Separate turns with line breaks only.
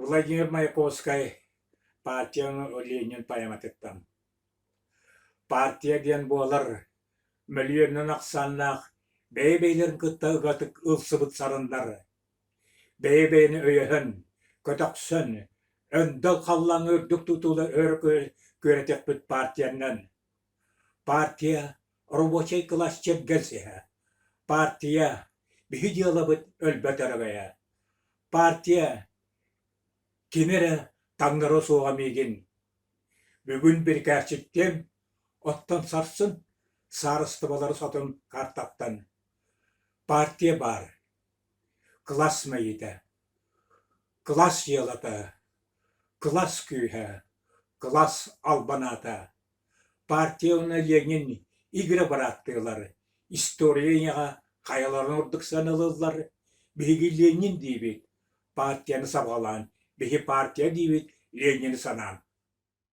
Владимир Маяковскай «Партия Ленин» поэматыттан. Партия диэн буолар мөлүйүөнүнэн ахсааннаах бэйэ-бэйэлэрин кытта ыгатык ылсыбыт сарыннар, бэйэ-бэйэни өйөһөн, көтөхсөн, өндөл халлааҥҥа үрдүк тутуула өр күөрэтиэхпит партиянан. Партия рабочай кылаас чиргэл сиһэ. Партия биһи дьыалабыт өлбөт өрөгөйө. Партия кими эрэ таҥнара суоҕа миигин. Бүгүн бирикээччиктиэм, оттон сарсын саарыстыбалары сотун картаттан. Партия баар, кылаас мэйиитэ, кылаас дьыалата, кылаас күүһэ, кылаас албан аата. Партия уонна Ленин игирэ бырааттыылар, история ийэҕэ хайаларын ордук сыаналыыллар, биһиги Ленин диибит, партияны сабаҕалаан, биһи партия диибит, Ленини санаан.